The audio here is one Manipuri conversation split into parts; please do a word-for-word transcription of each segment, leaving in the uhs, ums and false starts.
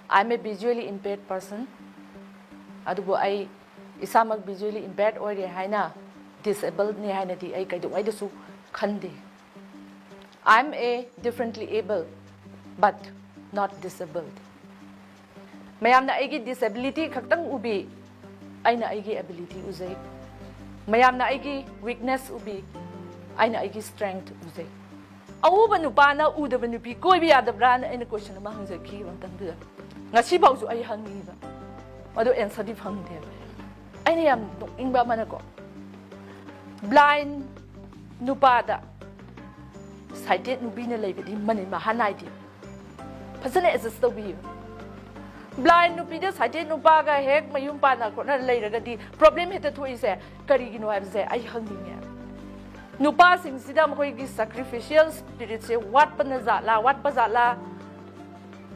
I'm a visually impaired person. ꯑꯗꯨꯕꯨ ꯑꯩ ꯏꯁꯥꯃꯛ visually impaired ꯑꯣꯏꯔꯦ ꯍꯥꯏꯅ, disabledꯅꯦ ꯍꯥꯏꯅꯗꯤ ꯑꯩ ꯀꯩꯗꯧꯉꯩꯗꯁꯨ ꯈꯟꯗꯦ. I'm a differently able, but not disabled. ꯃꯌꯥꯝꯅ ꯑꯩꯒꯤ disability ꯈꯛꯇꯪ ꯎꯕꯤ, ꯑꯩꯅ ꯑꯩꯒꯤ ability ꯎꯖꯩ. ꯃꯌꯥꯝꯅ ꯑꯩꯒꯤ weakness ꯎꯕꯤ, ꯑꯩꯅ ꯑꯩꯒꯤ strength ꯎꯖꯩ. ꯑꯎꯕ ꯅꯨꯄꯥꯅ ꯎꯗꯕ ꯅꯨꯄꯤ ꯀꯣꯏꯕ ꯌꯥꯗꯕ꯭ꯔꯥꯅ ꯑꯩꯅ question ꯑꯃ ꯍꯪꯖꯈꯤꯕ ꯃꯇꯝꯗꯨꯗ, ꯉꯁꯤꯐꯥꯎꯁꯨ ꯑꯩ ꯍꯪꯉꯤꯕ, ꯑꯗꯣ answerꯗꯤ ꯐꯪꯗꯦꯕ. ꯑꯩꯅ ꯌꯥꯝ ꯅꯣꯛꯅꯤꯡꯕ ꯑꯃꯅꯀꯣ, blind ꯅꯨꯄꯥꯗ sighted ꯅꯨꯄꯤꯅ ꯂꯩꯕꯗꯤ ꯃꯅꯤꯟ ꯃꯍꯥ ꯅꯥꯏꯗꯦ. ꯐꯖꯅ adjust ꯇꯧꯕꯤꯌꯨ. Blind ꯅꯨꯄꯤꯗ sighted ꯅꯨꯄꯥꯒ ꯍꯦꯛ ꯃꯌꯨꯝ ꯄꯥꯟꯅ ꯈꯣꯠꯅ ꯂꯩꯔꯒꯗꯤ problem ꯍꯦꯛꯇ ꯊꯣꯛꯏꯁꯦ ꯀꯔꯤꯒꯤꯅꯣ ꯍꯥꯏꯕꯁꯦ ꯑꯩ ꯍꯪꯅꯤꯡꯉꯦ. ꯅꯨꯄꯥꯁꯤꯡꯁꯤꯗ ꯃꯈꯣꯏꯒꯤ sacrificial spiritꯁꯦ ꯋꯥꯠꯄꯅ ꯖꯥꯠꯂꯥ, ꯋꯥꯠꯄ ꯖꯥꯠꯂꯥ,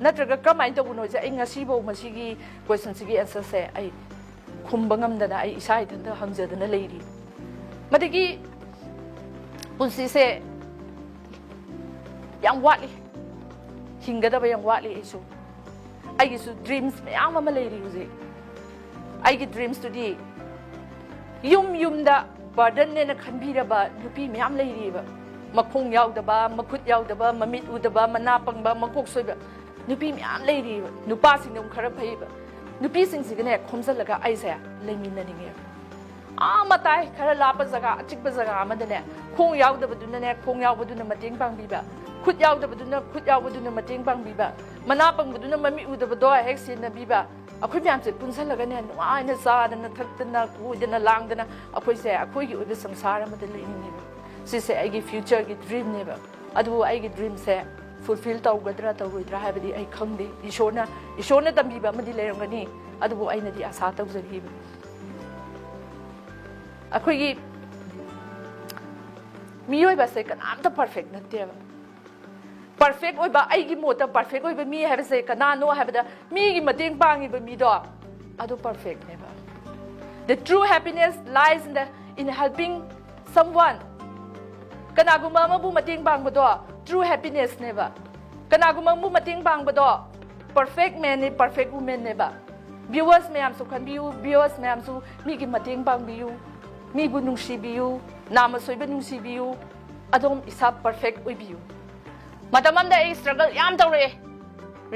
ꯅꯠꯇ꯭ꯔꯒ ꯀꯔꯝꯍꯥꯏꯅ ꯇꯧꯕꯅꯣꯁꯦ ꯑꯩ ꯉꯁꯤꯐꯥꯎ ꯃꯁꯤꯒꯤ questionꯁꯤꯒꯤ answerꯁꯦ ꯑꯩ ꯈꯨꯝꯕ ꯉꯝꯗꯅ ꯑꯩ ꯏꯁꯥ ꯏꯊꯟꯇ ꯍꯪꯖꯗꯅ ꯂꯩꯔꯤ. ꯃꯗꯒꯤ ꯄꯨꯟꯁꯤꯁꯦ ꯌꯥꯝ ꯋꯥꯠꯂꯤ, ꯍꯤꯡꯒꯗꯕ ꯌꯥꯝ ꯋꯥꯠꯂꯤ꯫ ꯑꯩꯁꯨ, ꯑꯩꯒꯤꯁꯨ dreams ꯃꯌꯥꯝ ꯑꯃ ꯂꯩꯔꯤ ꯍꯧꯖꯤꯛ꯫ ꯑꯩꯒꯤ dreamsꯇꯨꯗꯤ ꯌꯨꯝ ꯌꯨꯝꯗ burdenꯅꯦꯅ ꯈꯟꯕꯤꯔꯕ ꯅꯨꯄꯤ ꯃꯌꯥꯝ ꯂꯩꯔꯤꯕ, ꯃꯈꯣꯡ ꯌꯥꯎꯗꯕ, ꯃꯈꯨꯠ ꯌꯥꯎꯗꯕ, ꯃꯃꯤꯠ ꯎꯗꯕ, ꯃꯅꯥ ꯄꯪꯕ, ꯃꯀꯣꯛ ꯁꯣꯏꯕ ꯅꯨꯄꯤ ꯃꯌꯥꯝ ꯂꯩꯔꯤꯕ꯫ ꯅꯨꯄꯥꯁꯤꯡꯅ ꯑꯃꯨꯛ ꯈꯔ ꯐꯩꯕ꯫ ꯅꯨꯄꯤꯁꯤꯡꯁꯤꯒꯅꯦ ꯈꯣꯝꯖꯤꯜꯂꯒ ꯑꯩꯁꯦ ꯂꯩꯃꯤꯟꯅꯅꯤꯡꯉꯦꯕ꯫ ꯑꯥ ꯃꯇꯥꯏ ꯈꯔ ꯂꯥꯞꯄ ꯖꯒꯥ, ꯑꯆꯤꯛꯄ ꯖꯒꯥ ꯑꯃꯗꯅꯦ, ꯈꯣꯡ ꯌꯥꯎꯗꯕꯗꯨꯅꯅꯦ ꯈꯣꯡ ꯌꯥꯎꯕꯗꯨꯅ ꯃꯇꯦꯡ ꯄꯥꯡꯕꯤꯕ, ꯈꯨꯠ ꯌꯥꯎꯗꯕꯗꯨꯅ ꯈꯨꯠ ꯌꯥꯎꯕꯗꯨꯅ ꯃꯇꯦꯡ ꯄꯥꯡꯕꯤꯕ, ꯃꯅꯥ ꯄꯪꯕꯗꯨꯅ ꯃꯃꯤꯠ ꯎꯗꯕꯗꯣ ꯍꯦꯛ ꯁꯦꯟꯅꯕꯤꯕ꯫ ꯑꯩꯈꯣꯏ ꯃꯌꯥꯝꯁꯦ ꯄꯨꯟꯁꯤꯜꯂꯒꯅꯦ ꯅꯨꯡꯉꯥꯏꯅ ꯆꯥꯗꯅ ꯊꯛꯇꯅ ꯀꯣꯏꯗꯅ ꯂꯥꯡꯗꯅ ꯑꯩꯈꯣꯏꯁꯦ ꯑꯩꯈꯣꯏꯒꯤ ꯑꯣꯏꯕ ꯁꯪꯁꯥꯔ ꯑꯃꯗ ꯂꯩꯅꯤꯡꯉꯦꯕ꯫ ꯁꯤꯁꯦ ꯑꯩꯒꯤ futureꯒꯤ dreamꯅꯦꯕ꯫ ꯑꯗꯨꯕꯨ ꯑꯩꯒꯤ dreamꯁꯦ fulfill ꯇꯧꯒꯗ꯭ꯔꯥ ꯇꯧꯔꯣꯏꯗ꯭ꯔꯥ ꯍꯥꯏꯕꯗꯤ ꯑꯩ ꯈꯪꯗꯦ꯫ ꯏꯁꯣꯔꯅ, ꯏꯁꯣꯔꯅ ꯇꯝꯕꯤꯕ ꯑꯃꯗꯤ ꯂꯩꯔꯝꯒꯅꯤ, ꯑꯗꯨꯕꯨ ꯑꯩꯅꯗꯤ ꯑꯁꯥ ꯇꯧꯖꯔꯤꯕ꯫ ꯑꯩꯈꯣꯏꯒꯤ ꯃꯤꯑꯣꯏꯕꯁꯦ ꯀꯅꯥꯝꯇ perfect ꯅꯠꯇꯦꯕ꯫ Perfect ꯑꯣꯏꯕ, ꯑꯩꯒꯤ ꯃꯣꯠꯇ perfect ꯑꯣꯏꯕ ꯃꯤ ꯍꯥꯏꯕꯁꯦ ꯀꯅꯥꯅꯣ ꯍꯥꯏꯕꯗ, ꯃꯤꯒꯤ ꯃꯇꯦꯡ ꯄꯥꯡꯉꯤꯕ ꯃꯤꯗꯣ, ꯑꯗꯨ perfectꯅꯦꯕ꯫ The true happiness lies in the, in helping someone. ꯀꯅꯥꯒꯨꯝꯕ ꯑꯃꯕꯨ ꯃꯇꯦꯡ ꯄꯥꯡꯕꯗꯣ true happinessꯅꯦꯕ꯫ ꯀꯅꯥꯒꯨꯝꯕ ꯑꯃꯕꯨ ꯃꯇꯦꯡ ꯄꯥꯡꯕꯗꯣ Perfect man ꯅꯤ, perfect woman ꯅꯦꯕ꯫ Viewers ꯃꯌꯥꯝꯁꯨ ꯈꯟꯕꯤꯌꯨ, viewers ꯃꯌꯥꯝꯁꯨ ꯃꯤꯒꯤ ꯃꯇꯦꯡ ꯄꯥꯡꯕꯤꯌꯨ, ꯃꯤꯕꯨ ꯅꯨꯡꯁꯤꯕꯤꯌꯨ, ꯅꯥꯝꯃ ꯁꯣꯏꯕ ꯅꯨꯡꯁꯤꯕꯤꯌꯨ꯫ ꯑꯗꯣꯝ ꯏꯁꯥ perfect ꯑꯣꯏꯕꯤꯌꯨ꯫ ꯃꯇꯝ ꯑꯃꯗ ꯑꯩ struggle ꯌꯥꯝ ꯇꯧꯔꯛꯑꯦ꯫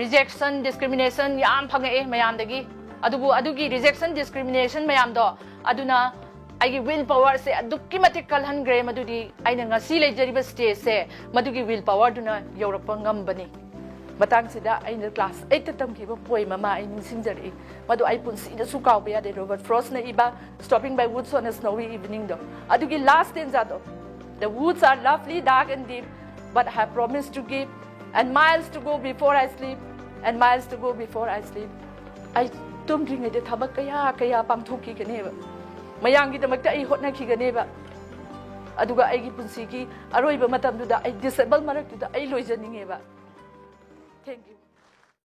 Rejection, discrimination ꯌꯥꯝ ꯐꯪꯉꯛꯑꯦ ꯃꯌꯥꯝꯗꯒꯤ꯫ ꯑꯗꯨꯕꯨ ꯑꯗꯨꯒꯤ rejection, discrimination ꯃꯌꯥꯝꯗꯣ, ꯑꯗꯨꯅ ꯑꯩꯒꯤ will power ꯁꯦ ꯑꯗꯨꯛꯀꯤ ꯃꯇꯤꯛ ꯀꯜꯍꯟꯈ꯭ꯔꯦ꯫ ꯃꯗꯨꯗꯤ ꯑꯩꯅ ꯉꯁꯤ ꯂꯩꯖꯔꯤꯕ stage ꯁꯦ ꯃꯗꯨꯒꯤ will power ꯗꯨꯅ ꯌꯧꯔꯛꯄ ꯉꯝꯕꯅꯤ꯫ ꯃꯇꯥꯡꯁꯤꯗ ꯑꯩꯅ class eight ꯇ ꯇꯝꯈꯤꯕ poem ꯑꯃ ꯑꯩ ꯅꯤꯡꯁꯤꯡꯖꯔꯛꯏ꯫ ꯃꯗꯨ ꯑꯩ ꯄꯨꯟꯁꯤꯗꯁꯨ ꯀꯥꯎꯕ ꯌꯥꯗꯦ꯫ Robert Frost ꯅ ꯏꯕ Stopping by Woods on a Snowy Evening ꯗꯣ꯫ ꯑꯗꯨꯒꯤ last stanza ꯗꯣ, "The woods are lovely, dark and deep, but I have promised to give, and miles to go before I sleep, and miles to go before I sleep." ꯑꯩ ꯇꯨꯝꯗ꯭ꯔꯤꯉꯩꯗ ꯊꯕꯛ ꯀꯌꯥ ꯀꯌꯥ ꯄꯥꯡꯊꯣꯛꯈꯤꯒꯅꯦꯕ꯫ ꯃꯌꯥꯝꯒꯤꯗꯃꯛꯇ ꯑꯩ ꯍꯣꯠꯅꯈꯤꯒꯅꯦꯕ꯫ ꯑꯗꯨꯒ ꯑꯩꯒꯤ ꯄꯨꯟꯁꯤꯒꯤ ꯑꯔꯣꯏꯕ ꯃꯇꯝꯗꯨꯗ ꯑꯩ disable ꯃꯔꯛꯇꯨꯗ ꯑꯩ ꯂꯣꯏꯖꯅꯤꯡꯉꯦꯕ꯫ Thank you꯫